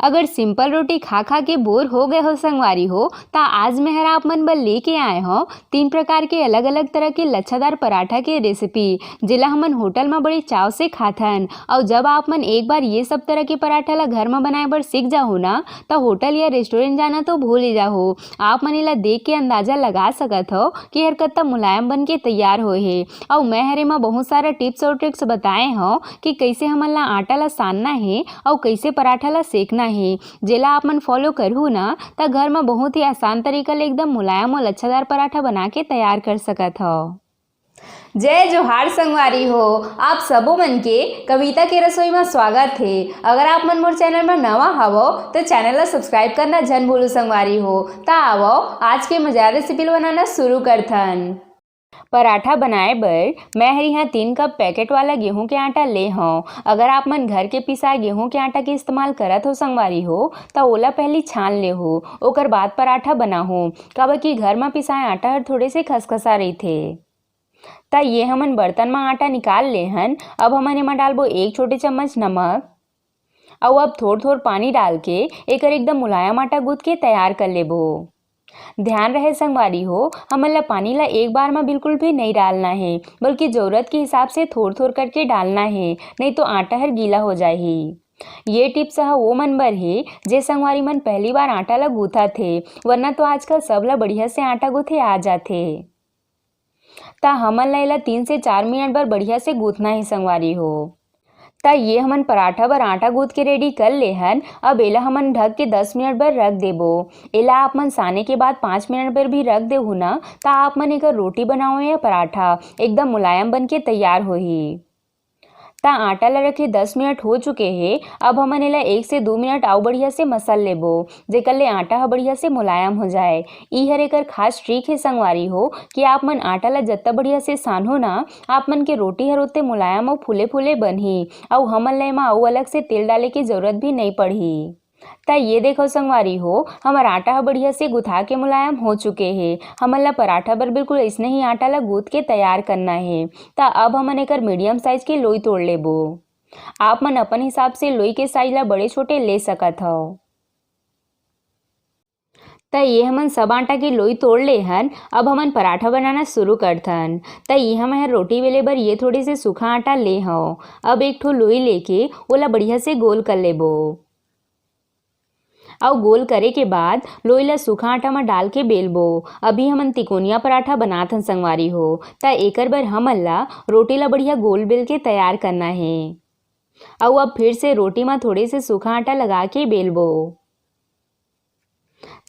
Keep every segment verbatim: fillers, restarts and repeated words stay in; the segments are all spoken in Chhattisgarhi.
अगर सिंपल रोटी खा खा के बोर हो गए हो संगवारी हो, त आज मैं हर आप मन बर लेके आए हौं तीन प्रकार के अलग-अलग तरह के लच्छादार पराठा के रेसिपी, जेला हमन होटल म बड़े चाव से खाथन। अउ जब आप मन एक बार ये सब तरह के पराठा ला घर म बनाए बर सीख जाहू ना, त होटल या रेस्टोरेंट जाना तो भूल ही जाहू। आप मन एला देख के अंदाजा लगा सकत हव कि हर कत्ता मुलायम बन के तैयार होए हे। अउ मैं हर एमा बहुत सारा टिप्स अउ ट्रिक्स बताए हौं कि कइसे हमन ला आटा ला सानना हे अउ कइसे पराठा ला सेकना हे, जेला आप मन फॉलो करहू ना, त घर म बहुत ही आसान तरीका ले एकदम मुलायम अउ लच्छादार पराठा बना के तैयार कर सकत हव। जय जोहार संगवारी हो, आप सबो मन के कविता के रसोई म स्वागत हे। अगर आप मन मोर चैनल म नवा हवव, त चैनल ला सब्सक्राइब करना झन भूलू संगवारी हो। त आवव, आज के मजेदार रेसिपी ल बनाना शुरू करथन। पराठा बनाए बर मैं हर इहाँ तीन कप पैकेट वाला गेहूं के आटा ले हौं। अगर आप मन घर के पिसाए गेहूं के आटा के इस्तेमाल करत हो संगवारी हो, त ओला पहली छान लेहू, ओकर बाद पराठा बनाहू, काबर कि घर म पिसाए आटा हर थोड़े से खसखसा रहिथे। त ये हमन बर्तन म आटा निकाल ले हन। अब हमन एमा डालबो एक छोटे चम्मच नमक, अउ अब थोर-थोर पानी डाल के एकर एकदम मुलायम आटा गूंथ के तैयार कर लेबो। ध्यान रहे संगवारी हो, हमन ला पानी ला एक बार म बिल्कुल भी नइ डालना हे, बल्कि जरूरत के हिसाब से थोर-थोर करके डालना हे, नइ तो आटा हर गीला हो जाही। ये टिप्स ह वो मन बर हे, जे संगवारी मन पहली बार आटा ला गूंथत हे, वरना तो आजकल सब ला बढ़िया से आटा गूंथे आ जाथे। त हमन ला एला तीन से चार मिनट बर बढ़िया से गूंथना हे संगवारी हो। त ये हमन पराठा बर आटा गूंथ के रेडी कर ले हन। अब एला हमन ढक के दस मिनट बर रख देबो। एला आप मन साने के बाद पाँच मिनट बर भी रख देहू ना, त आप मन एकर रोटी बनाओ या पराठा, एकदम मुलायम बन के तैयार होही। त आटा ला रखे दस मिनट हो चुके हे। अब हमन एला एक से दू मिनट अउ बढ़िया से मसल लेबो, जेकर ले आटा ह बढ़िया से मुलायम हो जाए। ई हर एकर खास ट्रिक हे संगवारी हो, कि आप मन आटा ला जत्ता बढ़िया से सानहो ना, आप मन के रोटी हर ओत्ते मुलायम अउ फूले-फूले बनही, अउ हमन ला एमा अउ अलग से तेल डाले के जरूरत भी नइ पड़ही। त ये देखो संगवारी हो, हमर आटा ह बढ़िया से गुथा के मुलायम हो चुके हे। हमन ला पराठा बर बिल्कुल अइसने ही आटा ला गूंथ के तैयार करना हे। त अब हमन एकर मीडियम साइज के लोई तोड़ लेबो। आप मन अपन हिसाब से लोई के साइज ला बड़े छोटे ले सकत हव। त ये हमन सब आटा के लोई तोड़ ले हन। अब हमन पराठा बनाना शुरू करथन। त ये हमन रोटी बेले बर ये थोड़े से सूखा आटा ले हव। अब एक ठो लोई लेके ओला बढ़िया से गोल कर लेबो। अउ गोल करे के बाद लोई ला सूखा आटा म डाल के बेलबो। अभी हमन तिकोनिया पराठा बनात हन संगवारी हो, त एकर बर हमन ला रोटी ला बढ़िया गोल बेल के तैयार करना हे। अउ अब फिर से रोटी म थोड़े से सूखा आटा लगा के बेलबो।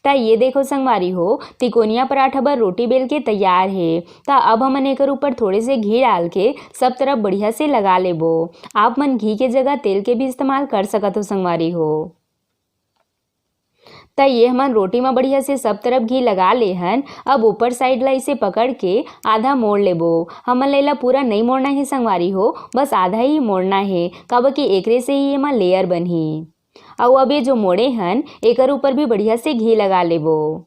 त ये देखो संगवारी हो, तिकोनिया पराठा बर रोटी बेल के तैयार हे। त अब हमन एकर ऊपर थोड़े से घी डाल के सब तरफ बढ़िया से लगा लेबो। आप मन घी के जगह तेल के भी इस्तेमाल कर सकत हो संगवारी हो। त ये हमन रोटी म बढ़िया से सब तरफ घी लगा ले हन। अब ऊपर साइड ला इसे पकड़ के आधा मोड़ लेबो। हमन ला एला पूरा नइ मोड़ना हे संगवारी हो, बस आधा ही मोड़ना हे, काबर कि एकरे से ही एमा लेयर बनही। अउ अब ये जो मोड़े हन, एकर ऊपर भी बढ़िया से घी लगा लेबो।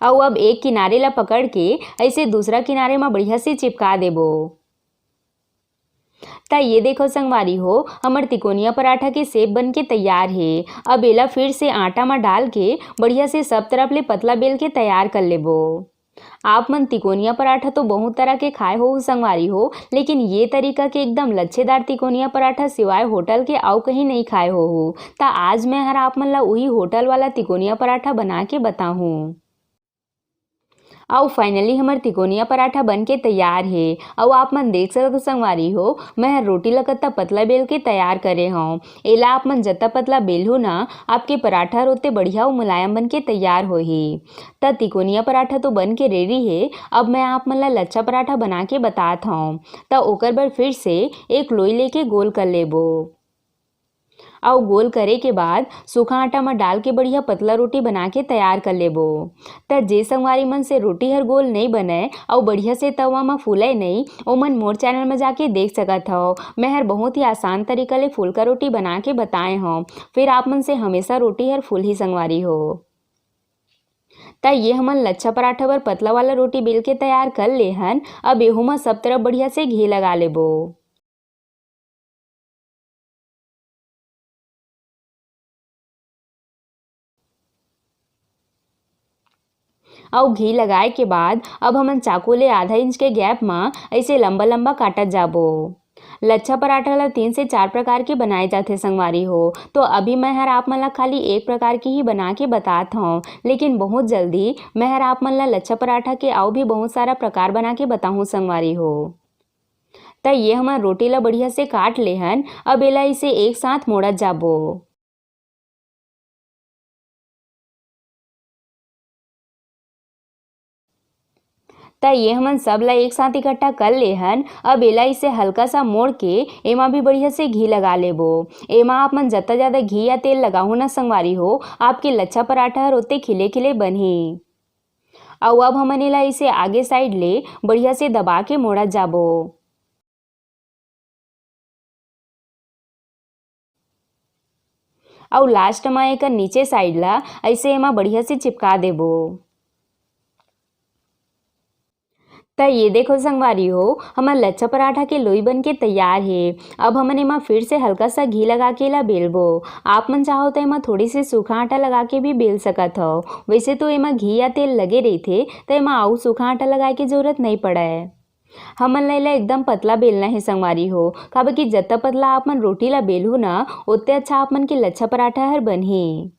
अउ अब एक किनारे ला पकड़ के ऐसे दूसरा किनारे म बढ़िया से चिपका देबो। त ये देखो संगवारी हो, हमर तिकोनिया पराठा के शेप बन के तैयार हे। अब एला फिर से आटा म डाल के बढ़िया से सब तरफ ले पतला बेल के तैयार कर लेबो। आप मन तिकोनिया पराठा तो बहुत तरह के खाए होहू संगवारी हो, लेकिन ये तरीका के एकदम लच्छेदार तिकोनिया पराठा सिवाय होटल के अउ कहीं नइ खाए होहू। त आज मैं हर आप मन ला उही होटल वाला तिकोनिया पराठा बना के बताहूँ। अउ finally हमर तिकोनिया पराठा बन के तैयार हे। अउ आप मन देख सकत हो संगवारी हो, मैं हर रोटी ला कत्ता पतला बेल के तैयार करे हौं। एला आप मन जत्ता पतला बेलहू ना, आपके पराठा हर ओत्ते बढ़िया अउ मुलायम बन के तैयार होही। त तिकोनिया पराठा तो बन के रेडी हे। अब मैं आप मन ला लच्छा पराठा बना के बतात हौं। त ओकर बर फिर से एक लोई लेके गोल कर लेबो। अउ गोल करे के बाद सूखा आटा म डाल के बढ़िया पतला रोटी बना के तैयार कर लेबो। त जे संगवारी मन से रोटी हर गोल नइ बनय अउ बढ़िया से तवा म फूलय नइ, ओमन मोर चैनल म जाके देख सकत हव। मैं हर बहुत ही आसान तरीका ले फुलका रोटी बना के बताए हव। फिर आप मन से हमेशा रोटी हर फूलही संगवारी हो। त ये हमन लच्छा पराठा बर पतला वाला रोटी बेल के तैयार कर ले हन। अब एहू म सब तरफ बढ़िया से घी लगा लेबो। अउ घी लगाए के बाद अब हमन चाकू ले आधा इंच के गैप म ऐसे लंबा लंबा काटत जाबो। लच्छा पराठा ला तीन से चार प्रकार के बनाए जाथे संगवारी हो। तो अभी मैं हर आप मन ला खाली एक प्रकार के ही बना के बतात हौं, लेकिन बहुत जल्दी मैं हर आप मन ला लच्छा पराठा के अउ भी बहुत सारा प्रकार बना के बताहूँ संगवारी हो। त ये हमन रोटी ला बढ़िया से काट ले हन। अब एला इसे एक साथ मोड़त जाबो। त ये हमन सब ला एक साथ इकट्ठा कर ले हन। अब एला इसे हल्का सा मोड़ के एमा भी बढ़िया से घी लगा लेबो। एमा आप मन जत्ता ज्यादा घी या तेल लगाहू ना संगवारी हो, आपके लच्छा पराठा हर ओते खिले खिले बनही। अउ अब हमन एला इसे आगे साइड ले बढ़िया से दबा के मोड़त जाबो। अउ लास्ट म एकर नीचे साइड ला ऐसे एमा बढ़िया से चिपका देबो। त ये देखो संगवारी हो, हमर लच्छा पराठा के लोई बन के तैयार हे। अब हमन एमा फिर से हल्का सा घी लगा के एला बेलबो। आप मन चाहो त एमा थोड़ी सी सूखा आटा लगा के भी बेल सकत हव। वैसे तो एमा घी या तेल लगे रहिथे, त एमा अउ सूखा आटा लगाए के जरूरत नइ पड़य। हमन ला एला एकदम पतला बेलना हे संगवारी हो, काबर कि जत्ता पतला आप मन रोटी ला बेलहू ना, ओत्ते अच्छा आप मन के लच्छा पराठा हर बनही।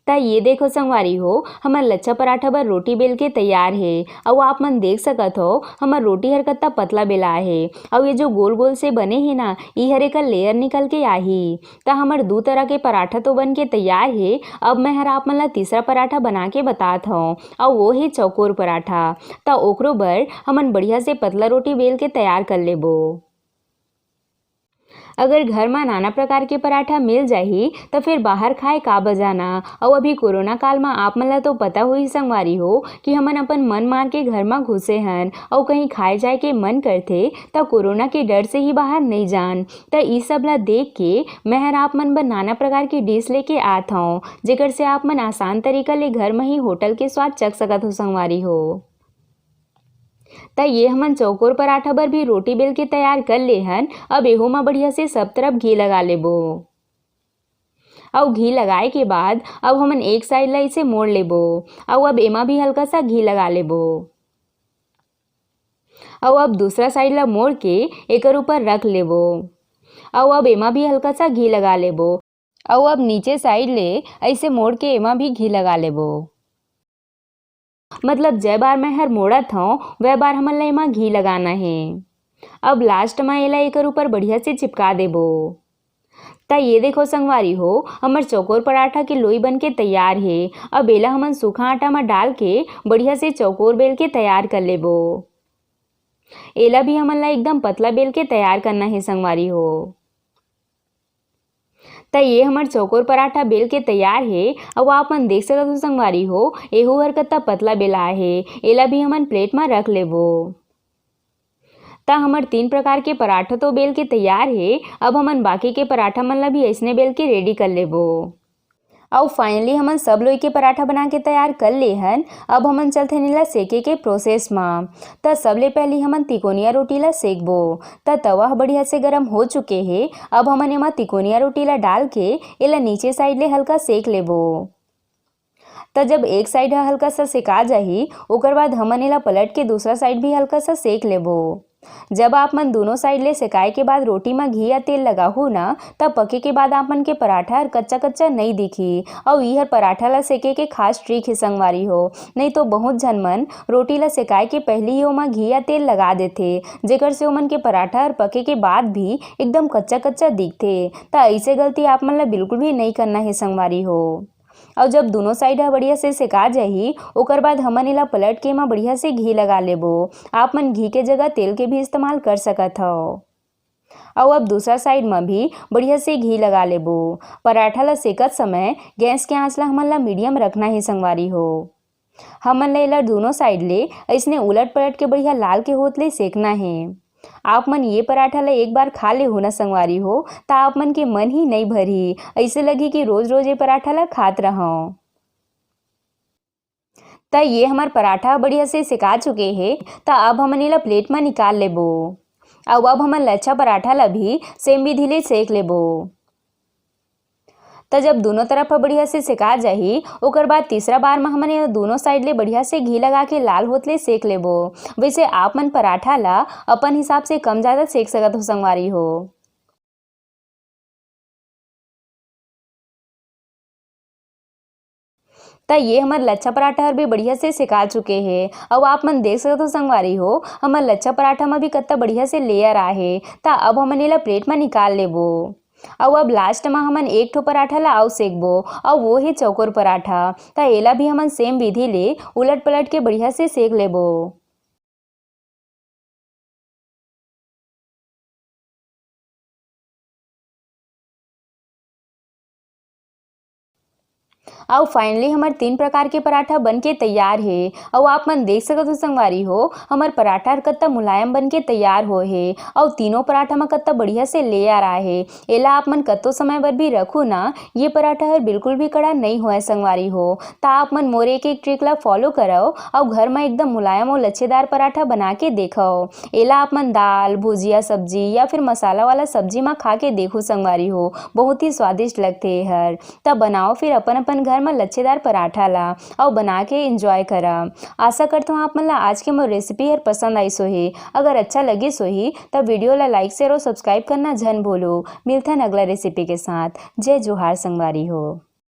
त ये देखो संगवारी हो, हमर लच्छा पराठा बर रोटी बेल के तैयार हे। अउ आप मन देख सकत हो, हमर रोटी हर कत्ता पतला बेला हे। अउ ये जो गोल गोल से बने हे ना, ई हर एकर लेयर निकल के आही। त हमर दू तरह के पराठा तो बन के तैयार हे। अब मैं हर आप मन ला तीसरा पराठा बना के बतात हौं, अउ वो हे चौकोर पराठा। त ओकरो बर हमन बढ़िया से पतला रोटी बेल के तैयार कर लेबो। अगर घर म नाना प्रकार के पराठा मिल जाही, त फिर बाहर खाए का बजाना। अउ अभी कोरोना काल म आप मन ला तो पता होही संगवारी हो कि हमन अपन मन मार के घर म घुसे हन, अउ कहीं खाए जाए के मन करथे, त कोरोना के डर से ही बाहर नइ जान। त ई सब ला देख के मैं हर आप मन बर नाना प्रकार के डिश लेके आत हौं, जेकर से आप मन आसान तरीका ले घर म ही होटल के स्वाद चख सकत हो संगवारी हो। त ये हमन चौकोर पराठा बर भी रोटी बेल के तैयार कर ले हन। अब एहू म बढ़िया से सब तरफ घी लगा लेबो। अउ घी लगाए के बाद अब हमन एक साइड ला इसे मोड़ लेबो। अउ अब एमा भी हल्का सा घी लगा लेबो। अउ अब दूसरा साइड ला मोड़ के एकर ऊपर रख लेबो। अउ अब एमा भी हल्का सा घी लगा लेबो। अउ अब नीचे साइड ले ऐसे मोड़ के एमा भी घी लगा लेबो। मतलब, जय बार मैं हर मोड़त हौं, वह बार हमन ला एमा घी लगाना हे। अब लास्ट म एला एकर ऊपर बढ़िया से चिपका देबो। त ये देखो संगवारी हो, हमर चौकोर पराठा के लोई बन के तैयार हे। अब एला हमन सूखा आटा म डाल के बढ़िया से चौकोर बेल के तैयार कर लेबो। एला भी हमन ला एकदम पतला बेल के तैयार करना हे संगवारी हो। त ये हमर चौकोर पराठा बेल के तैयार हे। अउ आप मन देख सकत हो संगवारी हो, एहू हर कत्ता पतला बेला हे। एला भी हमन प्लेट म रख लेबो। त हमर तीन प्रकार के पराठा तो बेल के तैयार हे। अब हमन बाकी के पराठा मन ला भी अइसने बेल के रेडी कर लेबो। अउ फाइनली हमन सब लोई के पराठा बना के तैयार कर ले हन। अब हमन चलथन एला सेके के प्रोसेस म। त सबले पहिली हमन तिकोनिया रोटी ला सेकबो। त तवा ह बढ़िया से गरम हो चुके हे। अब हमन एमा तिकोनिया रोटी ला डाल के एला नीचे साइड ले हल्का सेक लेबो। त जब एक साइड ह हल्का सा सेका जाही, ओकर बाद हमन एला पलट के दूसरा साइड भी हल्का सा सेक लेबो। जब आप मन दोनों साइड ले सेकाए के बाद रोटी म घी या तेल लगाहू ना, त पके के बाद आप मन के पराठा हर कच्चा-कच्चा नइ दिखही। अउ इहर पराठा ला सेके के खास ट्रिक हे संगवारी हो। नइ तो बहुत झन मन रोटी ला सेकाए के पहिली ही ओमा घी या तेल लगा देथे, जेकर से ओमन के पराठा हर पके के बाद भी एकदम कच्चा-कच्चा दिखथे। त अइसे गलती आप मन ला बिल्कुल भी नइ करना हे संगवारी हो। अउ जब दोनों साइड ह बढ़िया से सेका जाही, ओकर बाद हमन एला पलट के एमा बढ़िया से घी लगा लेबो। आप मन घी के जगह तेल के भी इस्तेमाल कर सकत हव। अउ अब दूसरा साइड म भी बढ़िया से घी लगा लेबो। पराठा ला सेकत समय गैस के आंच ला हमन ला मीडियम रखना हे संगवारी हो। हमन ला एला दोनों साइड ले अइसने उलट पलट के बढ़िया लाल के होत ले सेकना हे। आप मन ये पराठा ला एक बार खा लेहू ना संगवारी हो, त आप मन के मन ही नइ भरही, अइसे लगही कि रोज रोज ये पराठा ला खात रहंव। त ये हमर पराठा बढ़िया से सेका चुके हे, त अब हमन एला प्लेट म निकाल लेबो। अउ अब हमन लच्छा पराठा ला भी सेम विधि ले सेक लेबो। त जब दोनों तरफ ह बढ़िया से सेका जाही, ओकर बाद तीसरा बार म हमन ये दोनों side ले बढ़िया से घी लगा के लाल होत ले सेक लेबो। वैसे आप मन पराठा ला अपन हिसाब से कम ज्यादा सेक सकत हो संगवारी हो। त ये हमर लच्छा पराठा हर भी बढ़िया से सेका चुके हे। अउ आप मन देख सकत हो संगवारी हो, हमर लच्छा पराठा म भी कत्ता बढ़िया से layer आहे। त अब हमन एला plate म निकाल लेबो। अउ अब last म हमन एक ठो पराठा ला अउ सेकबो, अउ वो हे चौकोर पराठा। त एला भी हमन same विधि ले उलट पलट के बढ़िया से सेक लेबो। अउ finally हमर तीन प्रकार के पराठा बन के तैयार हे। अउ आप मन देख सकत हो संगवारी हो, हमर पराठा हर कत्ता मुलायम बन के तैयार होए हे। अउ तीनों पराठा म कत्ता बढ़िया से layer आए हे। एला आप मन कत्तो समय बर भी रखो ना, ये पराठा हर बिल्कुल भी कड़ा नइ होए संगवारी हो। त आप मन मोर एक एक trick ला follow करव अउ घर म एकदम मुलायम अउ लच्छेदार पराठा बना के देखव। एला आप मन दाल, भुजिया, सब्जी या फिर मसाला वाला सब्जी म खा के देखो संगवारी हो, बहुत ही स्वादिष्ट लगथे एहर। त बनाओ फिर अपन अपन घर म लच्छेदार पराठा ला अउ बना के enjoy करा। आशा करथों आप मन ला आज के मोर recipe हर पसंद आइस होही। अगर अच्छा लगिस होही त video ला like, share अउ subscribe करना झन भूलो। मिलथन अगला recipe के साथ। जय जोहार संगवारी हो।